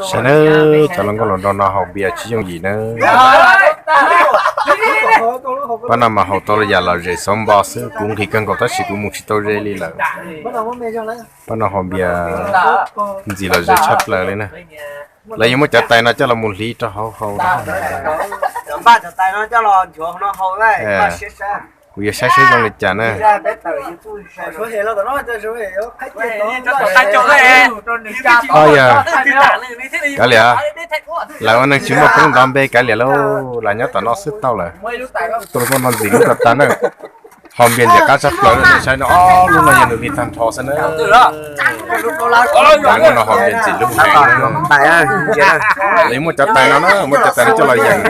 Saib nawb, cov hluas nkauj hluas nraug no haus npias tsis yooj yim nawb. Pab no mas haus tau los yam lom zem xov npo xwb, kuv nqhis kawg nkaus tab sis kuv mus tsis tau ze li lawm. Pab no haus npias ntxim lom zem tshaj plaws li na. Lawv yuav muab cov tais no coj los mus hliv rau hauv haus. Kuv yuav saib seb zoo li cas na. Yog kav liam, lawv ua neeg tsis muaj poob ntov npe, kav liam lauj, lam nyob tom no xwb tau lawm. Tus hluas nkauj no ntxim hlub tas tas na. Haus npias ntxim qab tshaj plaws, saib no ob lub no yog nws li tag nrho xwb na. Lawv no haus npias ntxim hlub heev. Lawv muaj cov tais no na, muaj cov tais no coj los yeem.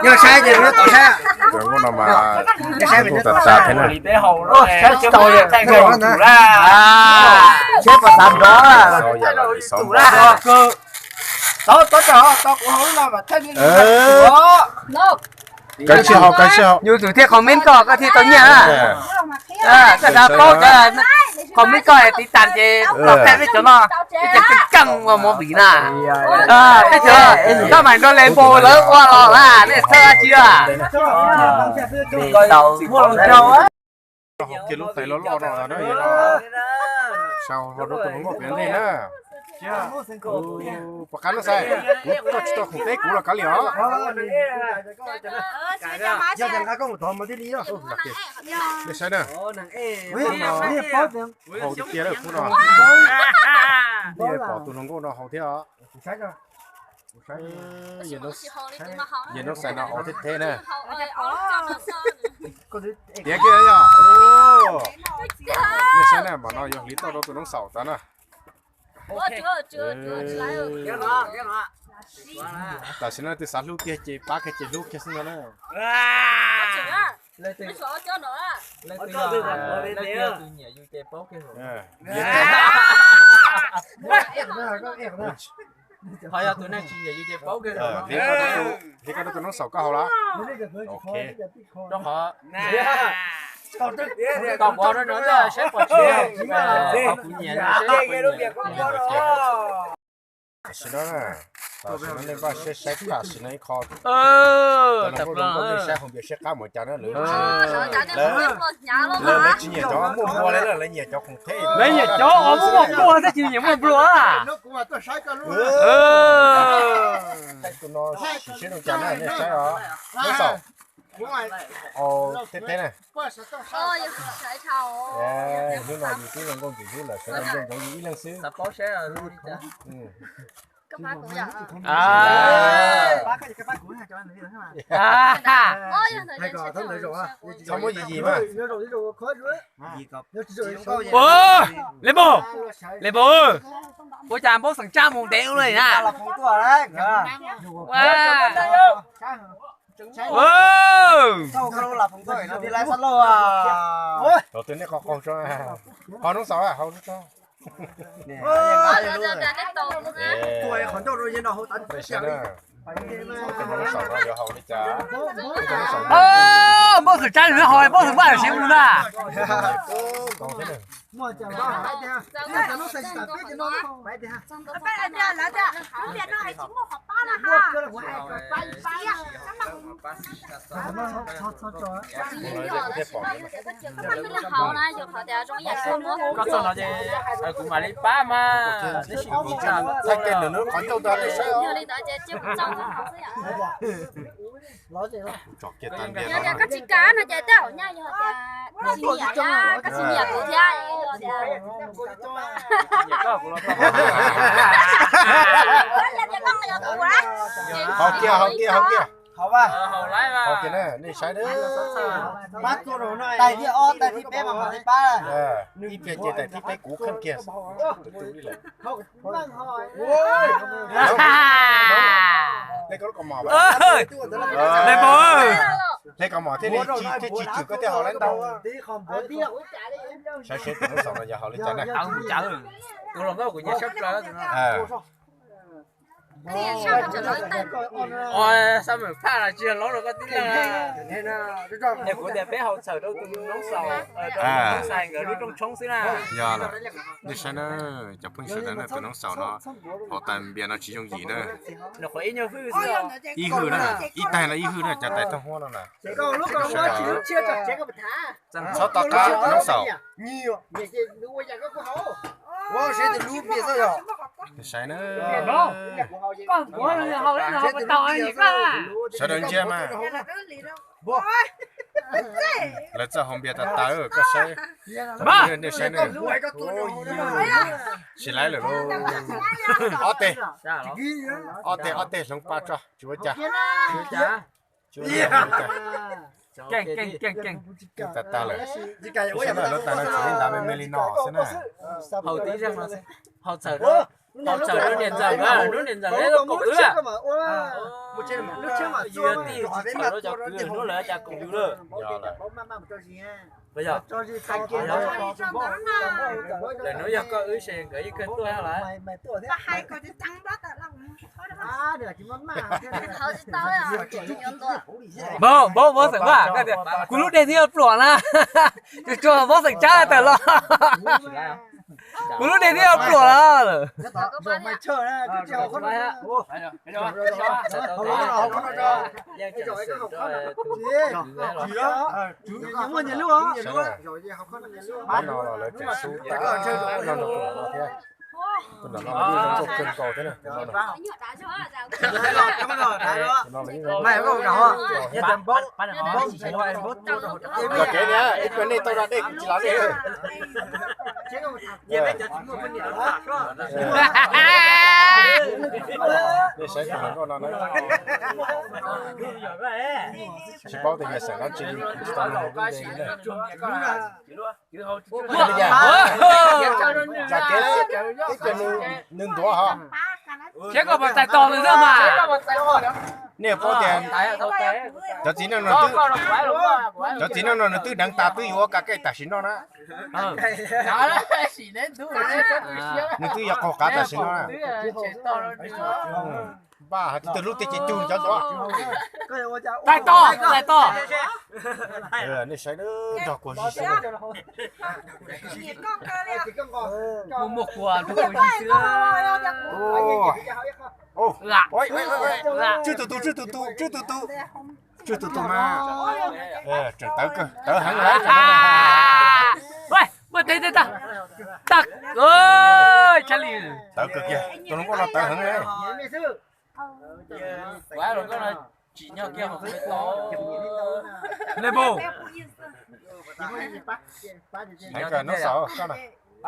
Yog saib ces lub tom saib. Cov nkauj no mas kuj tas tas thiab na. Yam lom zem xov npo. Kav tsij haus, kav tsij haus. Yus tus thiaj comment koj, koj thiaj tau nyiaj na. Koj xav paub cov comment koj tiv tas ces los qhia peb cov no, peb cov keej keej ua movie na. Peb cov, koj mam nrog Lepo lawv ua los na, nej txhawj dab tsi a? Haus kiag lub tais loj loj no na, sau hlo rau tus hluas nkauj pem ntej na. Puas qab no xaiv, kuv koj tsis tau khoom teb kuv los kav liam os. Nej saib na, haus tiag tiag lawm khub no. Nej pom tus hluas nkauj no haus thiab os. Yawg Noob Xais no haus thiab thiab na. Tiav kiag yog. Nej saib na, mam no yuav hliv tauj rau tus noob xaum tas na. Tam sim no twb xav hlub kiag ces pab kiag ces hlub kiag xwb ntag na. Hliv koj rau tus noob xaum koj haus lawm. Ok. Rau qhov koj ua rau no ntej saib pom tsis, qhov kuv nyiam saib pom nyiam. Tam sim no, tam sim no nej npaj siab saib tam sim no ib qho. Tam sim no nej saib haus npias siab qab mus cas na, lawv, lawv tsis nyiam cov muaj nplua li, lawv nyiam cov khoom teb. Lawv nyiam cov muaj nplua thiab tsis nyiam muaj nplua. Tus no sim siab zoo cas na, nej saib os. Noob xaum, teb teb na. Hnub no yus twb zoo nkauj ntxim hlub lawm, sawv daws nco ntsoov yus ib leeg xwb. Txhob muab yim yim mas. Lepo, Lepo, ua cas npaub xeem tsab mus ntev ua luaj li na. Tau twg nej qhov qaug, qhov noob xaum, qhov noob xaum. Tus noob xaum no yuav haus li cas? Npaub xeem tsab nws haus, npaub xeem vaj siv mus na. Koj txog no ces kuv mam li pab mas, tab sis kuv tsis tau thaij kiag nws lub qhov ncauj rau nej saib os. Tsom kiag tas ntiag no. Koj tsis kam no ces tej zaum nyaj yog tias koj tsis nyiam, koj tsis nyiam kuv thiab. Haus kiag, haus kiag, haus kiag. Haus kiag na, nej saib na. Tais thib ob, tais thib peb mas mam li pab. Ib pliag ces tais thib peb kuv kheej kiag. Hle kaus mom thiaj li tsis, thiaj tsis tswm koj thiaj haus lawm ntau. Saib seb tus noob xaum no yog haus li cas na. Ua, xab meem phaj los tsis yog laub rau koj tib leeg. Es kuv tias peb haus txhawm rau tus noob xaus, rau noob xais nkawd lub rooj tshoob xwb na. Yog lawm, nej saib na, cov phooj ywg sawv daws na, tus noob xaus no haus tais npias no tsis yooj yim na. Ib hwj na, ib tais no ib hwj na, cov tais thooj huab no na. Txhob tom qab noob xaus. Saib na. Sawv daws ntsia mas. Lawv txawj haus npias tas tas, koj saib. Nej saib na. Tsis laib lawm lauj. Ob teg, ob teg, ob teg hloov pa tso, tsis ua cas. Keej keej keej keej. Tas tas lawm. Lub tas no tseem ib ntav me me li no xwb na. Haus tib zeeg no, haus txhawm rau niam ntxawm na, lub niam ntxawm lawv kaum wb. Yus yog tij, txhawm rau cov kwv hnub lawv cas kaum yus lawm. Lawm hnub yog koj wb ces nkawd yeej kawg tuaj lawm. Npauv, npauv, npauv xeem Vaj, kuv lub dej thiaj pluam na. Tsuas tsuas npauv xeem Tsab tawm los. Kuv lub dej thiaj pluam los. Ib pliag nej tau zaj dej kuv tsis lav nej. Nej saib tus hluas nkauj no na, tsis paub tias yog xeem dab tsi, tsis tau nug lub npe li na. Tsa kev, ib pliag nws ntuav hos. Siab koj puas txais tos nws xwb mas. Nej paub tias cov txiv neej no, cov txiv neej no nws twb deev tas twb yuav ua ka kaij tam sim no na. Nws twb yuav qaug qav tam sim no na. Npaj hais tias twg lub tiag ces cug cov ntuav. Txais tos, txais tos. Nej saib nrog kuag zig xwb. Muaj muaj kuag nrog kuag zig xwb. Tswj tus tus, tswj tus tus, tswj tus tus. Tswj tus tus mas. Tseem tawv kawg, tawv heev lawm. Muaj teb teb tag. Tag. Tshaj li. Tawv kawg kiag, tus hluas nkauj no tawv heev li. Tsis nyog kiag hauv tau. Heev kawg noob xaus koj na.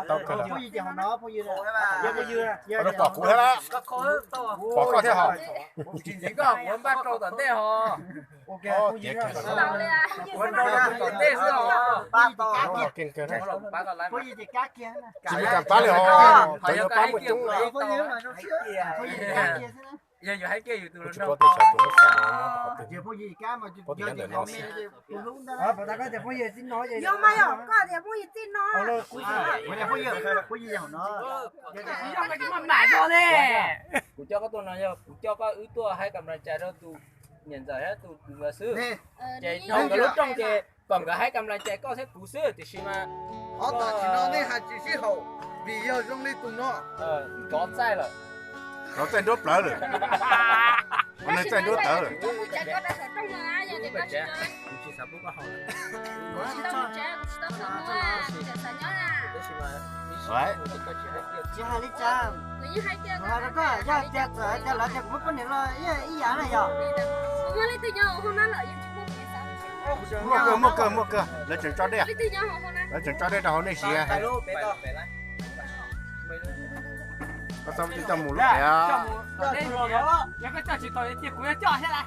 Tau kawg lawm. Pom kuv thiab lawm. Pom koj thiab hos. Tiav kiag. Keej kawg na. Tsis muaj kas pab li hos, tawv yuav pab muaj coob. Kuv tsis paub tias xyov tus noob xaus no nyob rau qhov twg, paub tias nyob ntawm no xwb. Kuv coj koj tuaj no yog kuv coj koj wb tuaj haib kam lais cais rau tus niam ntxawm thiab tus kwv nkawd xwb. Ces nyob nkawd lub rooj ces kom nkawd haib kam lais cais koj thiab kuv xwb, tiam sis mas ob tam sim no nej hais tsis sib haum, vim yog zoo li tus no nrov txaij lawm, nrov txaij nruab plawv lawm, nws txaij nruab tawv lawm. Tsis hais li cas, kuv hais rau koj, yog tias txawm hais tias lawv tias kuv muab poj niam los ib yam na yog. Muaj kawg, muaj kawg, muaj kawg, lawv tseem tso dej, lawv tseem tso dej rau hauv nej siv. Koj txhob coj mus lub tiag. Yog koj coj tsis tau ces kuv yuav coj thiab lauj.